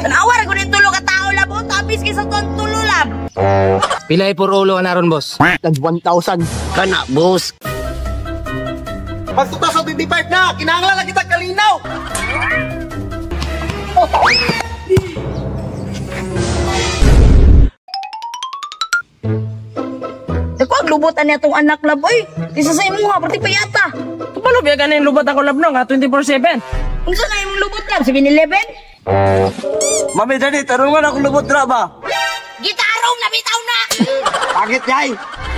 Tanawa ra ko ning tulo ka tawo, lab. Oh, tapis kay sa tuang tulo, lab. Pilay por ulo anaron, boss? Nag 1,000. Kana, boss. Pag 2025 na, kinahanglan lang kita kalinaw. Dako ang lubutan niya tong anak, lab, oy. Kaysa sa imuha, perti pa yata. Kabalo biya ganin lubot ako, lab, no nga 24/7. Unsa na imong lubot, lab? 7-Eleven? Mami, dali, tarungan akong lubot ra ba? Gitarong na bitaw na. Pagit yay.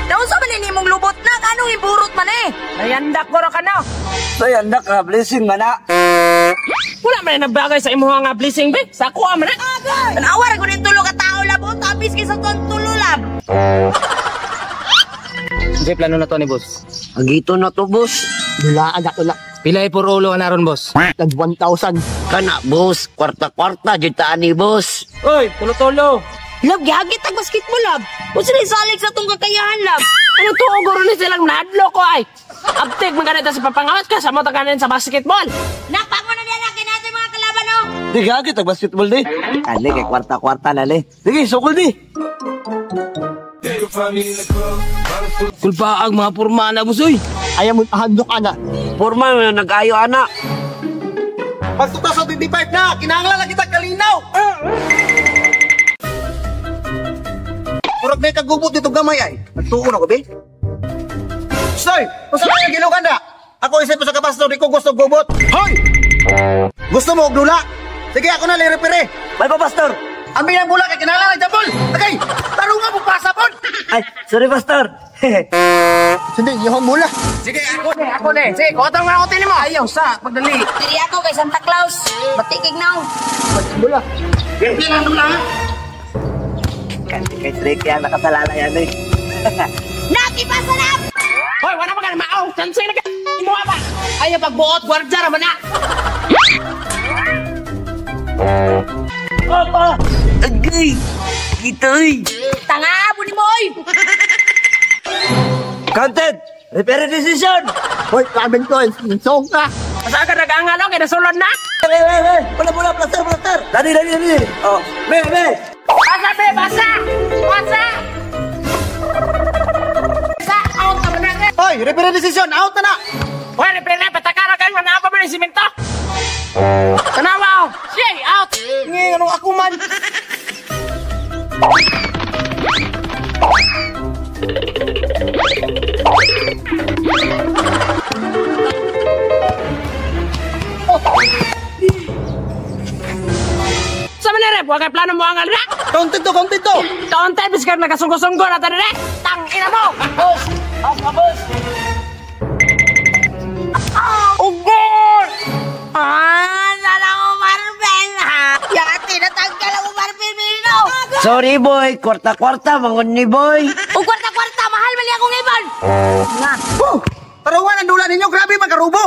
Naunsa man ni imong lubot na? Kanong iburot man eh? Nayandak ko ra ka na. Sayandak ka, blessing man na. Wala man na nabagay sa imuha nga blessing be. Sa ako man na. Tanawa ra ko ning tulo ka tawo, lab. Oh, tapis kay sa tuang tulo, lab. Unsay plano na to ni boss? Agito na to, boss. Dulaan ako na. Pilay por ulo anaron, boss? Nag 1,000. Kana, boss. Kwarta-kwarta, jud ta ani, boss. Oy, tulo-tulo. Lab, gihagit ang basketball, lab. Unsa na isalig sa tong kakayahan, lab? Ano tuo guro ni silang nadlo ko ay. Abtik man ganito sa papangawas ka sa mo taganin sa basketball. Napango na niya na natin mga kalaban, oh. Di gagit ang basketball di. Ali kay kwarta-kwarta na li. Sige, sukol di. Kulpaag mga pormana, boss, oy. Ayaw mo handok ana. Porma na nag-ayo ana. Pag 2025 na, kinahanglan lang kita kalinaw. Murag may kagubot dito gamay ay. Nagtuon ako, be. Soy, unsa kaya gilugan na? Ako isip ko sa kapastor, di ko gusto gubot. Hoy! Gusto mo og dula? Sige, ako na lirepere. May pa, pastor. Ang bilang bula kay kinahanglan ang jambol. Agay, tarungan mo pasa pod. Ay, sorry, pastor. Sige, ihong mula. Sige, ako. Ako ne. Sige, kotong nga ako tini mo. Ayaw sa pagdali. Diri ako kay Santa Claus. Batikig now. Mula. Hindi lang dula. ha? Kanti kay Tricky ang nakasalala yan eh. Nakipasa na! Hoy, wala man ganin mao. Chance na ka. Imuha ba? Ayaw pagbuot gwardya ra man na. Papa! Agay! Kita eh! Tanga mo ni mo, oy. Counted! Repair decision! Hoy, ramen ko. Song ka. Asa ka nag-angal kay nasulod na. Hey, hey, hey! Bola, bola! Plaster, plaster! Dali, dali, dali! Oh, me, me! Pasa be, pasa. Pasa. Pasa, out na man na. Hoy, referee decision, out na na. Hoy, replay na patakara kay nga naa pa man yung simento. Tanawa oh. Shay, out. Ngi, anong ako man? Sa man rep, wa kay plano mo angal na. Counted to, counted to. Taon tayo, biskar nagasunggo-sunggo na tayo Tang ina mo! Boss! Asa, boss! Ugol! Ah, sana ko Marvel, ha? Yati, natanggal ako Marvel, Mino. Sorry, boy! Kwarta-kwarta, mangon ni boy! O kwarta-kwarta, mahal mali akong ibon. Nga. Oh, tarungan ang dula ninyo, grabe magkarubo.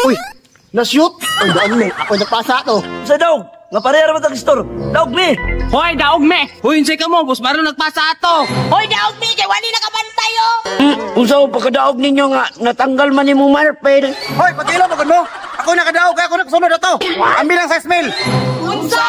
Uy, na-shoot. Oy, doon me. Ako nagpasa to. Sa dog! Nga pareha raman ang store! Dog, me! Hoy, daog me! Hoy, unsay ka mo, boss? Marunong nagpasa ato. Hoy, daog mi, kay wali nakabantay, oh. Unsa ko pagkadaog ninyo nga natanggal man nimo marpel. Hoy, pagkilo mo mo. Ako nakadaog kaya ako nakasunod ato. Ang bilang sa smell. Unsa?